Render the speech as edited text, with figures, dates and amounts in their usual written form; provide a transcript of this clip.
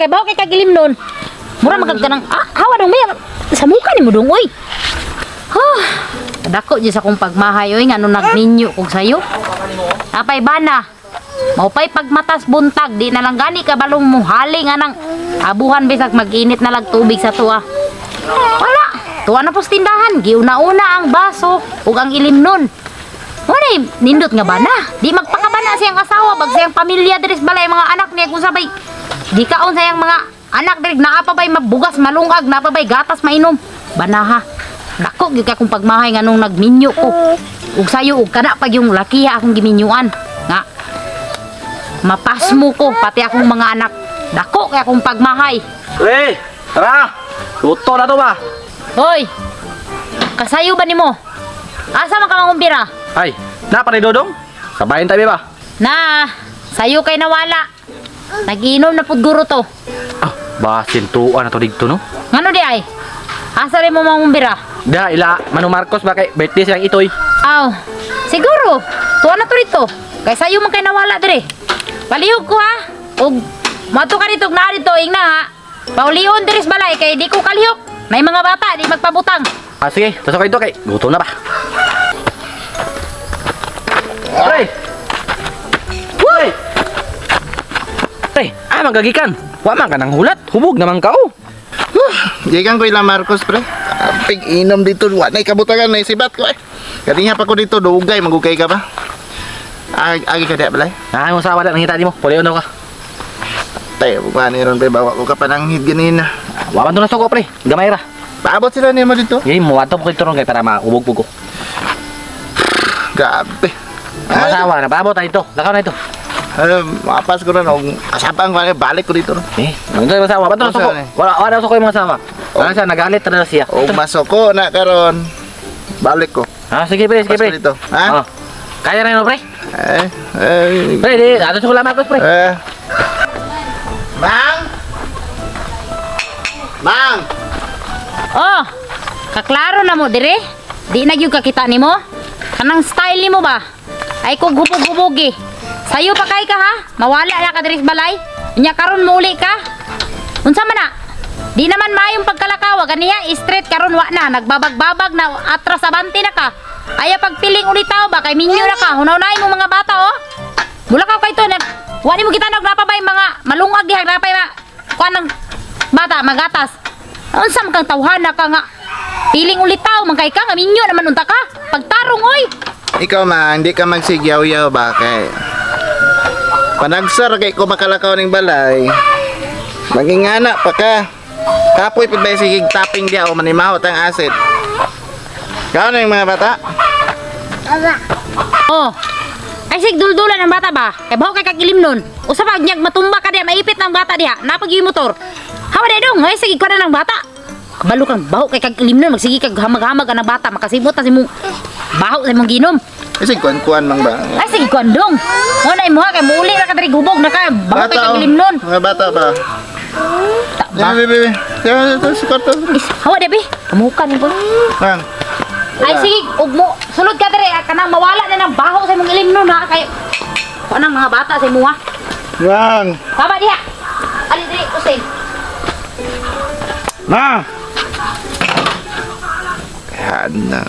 Kay baho kay kagilim nun. Mura magkag kanang ah, hawa dong may sa muka nimo dong oy. Huh. Dako jud sa akong pagmahay oy ngano nagminyo kog sayo. Apay bana. Maupay pagmatas buntag di na lang gani ka balong muhali nga nang abuhan bisag mag-init na lang tubig sa tuwa. Wala. Tuwa na pos tindahan, giuna-una ang baso ug ang ilim nun. Wala nindot nga bana. Di magpakabana siyang asawa bag siyang pamilya diri sa balay mga anak niya kung sabay. Gikaon sayang mga anak diri naa pa bay mabugas malungag naa pa bay gatas mainom. Banaha. Dako gyud ka kung pagmahay nga nung nagminyo ko. Ug sayo ug kana pag yung lakiha akong giminyuan. Nga mapasmo ko pati akong mga anak. Dako kay akong pagmahay. Pre, tara. Luto na to ba? Hoy. Kasayo ba nimo? Asa man ka mangumbira? Ay, na pare Dodong. Sabayin tayo ba? Na, sayo kay nawala. Nagiinom na pud guro to. Ah, basin tuan na to didto no. Ngano di ay? Asa rin mo mangumbira? Da ila Manu Marcos ba kay birthday siyang itoy. Aw, siguro. Tuwa na to rito. Kay sayo man kay nawala dire. Palihog ko ha. Og moadto ka dito naa dito ingna ha. Paulion diri sa balay kay di ko kalihok. May mga bata di magpabutang. Ah, sige, tasok kayo kay gutom na ba. Pre! Pre! Pre, ah, magagikan. Wa man ka nang hulat, hubog naman ka oh. Gikan ko ila Marcos pre. Pig inom dito, wa nay kabutangan nay sibat ko eh. Kaniya pa ko dito dugay magugay ka ba? Agi, agi ka diya balay. Ah, mo sa wala nangita di mo. Pulion daw ka. Tayo ba ni ron pre bawa ko ka pananghid ganina. Wa man to na suko pre. Gamay ra. Paabot sila nimo dito. Ngay mo ato ko ito ron kay para maubog po ko. Grabe. Ang asawa na paabot na ito. Lakaw na ito. Ay, mapas ko ron og asapang ko balik ko dito. Eh, ano yung asawa? Ba't na suko? Asa ni? Wala, wala suko yung mga asawa. Wala siya, nagalit na siya. Og masoko na karon. Balik ko. Ah, sige pre, sige Pas ko pre. dito. Ha? Oh. Kaya na yun, pre. Eh, eh. Pre, di, ato suko lang Marcos, pre. Eh. Mang! Mang! Oh, kaklaro na mo dire. Di na gyud kakita nimo. Kanang style nimo ba? Ay kog hubog-hubog eh. Sayo pa kay ka ha? Mawala na ka diri sa balay. Unya karon muuli ka. Unsa man na? Di naman maayong pagkalakaw ganiya straight karon wa na nagbabagbabag na atras abante na ka. Aya pagpiling ulitaw ba kay minyo na ka. Hunaw-nay mo mga bata oh. Mulakaw kay to na wa nimo gitanog na pa bay mga malungag diha na pa kuan ng bata magatas. Unsa man kang tawhana ka nga? Piling ulitaw man kay ka nga minyo naman unta ka. Pagtarong oy. Ikaw ma, hindi ka magsigyaw-yaw ba kay panagsar kay ko makalakaw ning balay. Magingana pa ka. Kapoy pud ba sige tapping diya o manimahot ang acid. Kau na yung mga bata? Oh. Ay sig duldulan ang bata ba? Kay baho kay kagilim nun. Usa pa nyag matumba ka diha, maipit ng bata diha. Napag yung motor. Hawa di dong, ay sige kuha na ng bata. Kabalo kang baho kay kagilim nun, magsige kag hamag-hamag ang bata, makasimot na si mong baho sa imong ginom. Kasi kuan-kuan mang ba? Ay sige kuan dong. Mo na imo ha kay muuli ra ka diri hubog na ka, baho kay oh. kagilim nun. Mga bata ba? Ta ba? Bebe, bebe. Ya, ito si kwarto. Is, hawa di bi. Kamuka ni ko. Mang. Ay sige, ug mo sulod ka diri ah, kanang mawala na ng baho sa imong ilim nun ha kay kuan ang mga bata sa imo ha. Mang. Baba diha. Ali diri usin. Mang. Yan na.